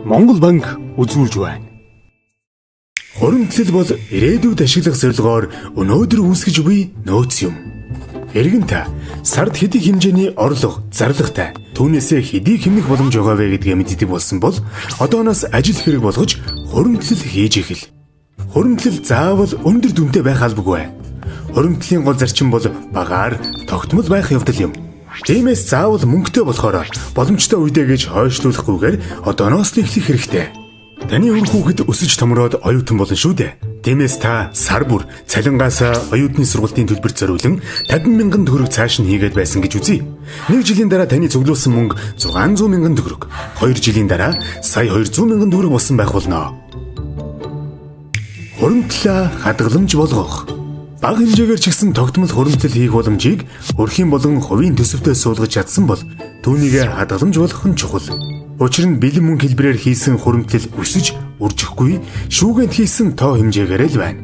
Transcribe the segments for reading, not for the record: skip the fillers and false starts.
Монгол банк үзүүлж байна. Хуримтлал бол ирээдүйд ашиглах зорилгоор өнөөдөр үүсгэж буй нөөц юм. Эргэн та сард хэдий хэмжээний орлого, зарлагатай түүнээсээ хэдий хэмнэх боломж байгаа вэ гэдгээ мэддэг болсон бол одооноос ажил хэрэг болгож хуримтлал хийж эхэл. Хуримтлал заавал өндөр дүнтэй байх албагүй. Хуримтлалын гол зарчим бол багаар тогтмол байх явдал юм. Тиймээс заавал мөнгөтэй болохоор боломжтой үедээ гэж хойшлуулахгүйгээр одооноос л эхлэх хэрэгтэй. Таны үр хүүхэд өсөж томроод оюутан болно шүү дээ. Тиймээс та сар бүр цалингаас оюутны сургалтын төлбөрт зориулан 50 мянган төгрөг цааш нь хийгээд байсан гэж үзье. Нэг жилийн дараа таны цуглуулсан мөнгө 600 мянган төгрөг. 2 жилийн дараа сая 200 мянган төгрөг болсон байх болно. Хуримтлаа хадгаламж болгох. Бага хэмжээгээр ч гэсэн тогтмол хуримтлал хийх боломжийг өрхийн болон хувийн төсөвтөө суулгаж чадсан бол түүнийг хадгаламж болгох нь чухал. Учир нь бэлэн мөнгө хэлбэрээр хийсэн хуримтлал өсөж үржихгүй, шүүгэнт хийсэн тоо хэмжээгээр л байна.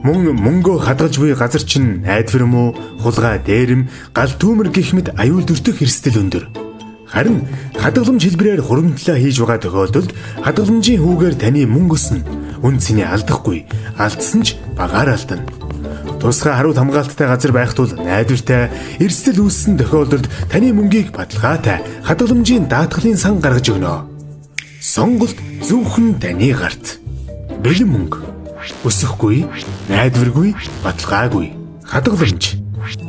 Мөн мөнгөө хадгалж буй газар чинь найдвар юм уу, хулгай дээрэм, гал түүмэр гэх мэт аюул дүртэх эрсдэл өндөр. Харин хадгаламж хэлбэрээр хуримтлалаа хийж байгаа тохиолдолд хадгаламжийн хүүгээр таны мөнгө өснө. Үн цэнээ алдахгүй, алдсан ч багаар алдана. Тусгай харуул хамгаалттай газар байх тул найдвартай, эрсдэл үүссэн тохиолдолд таны мөнгийг баталгаатай хадгаламжийн даатгалын сан гаргаж өгнө. Сонголт зөвхөн таны гарт. Бэлэн мөнгө. Өсөхгүй, найдваргүй, баталгаагүй. Хадгаламж.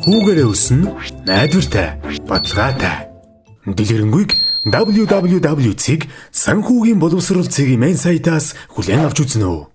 Хүүгээрээ өснө, найдвартай, баталгаатай. Дэлгэрэнгүйг www.санхүүгийн боловсрол цэгийн мэн сайтаас хүлээн авч үзнэ үү.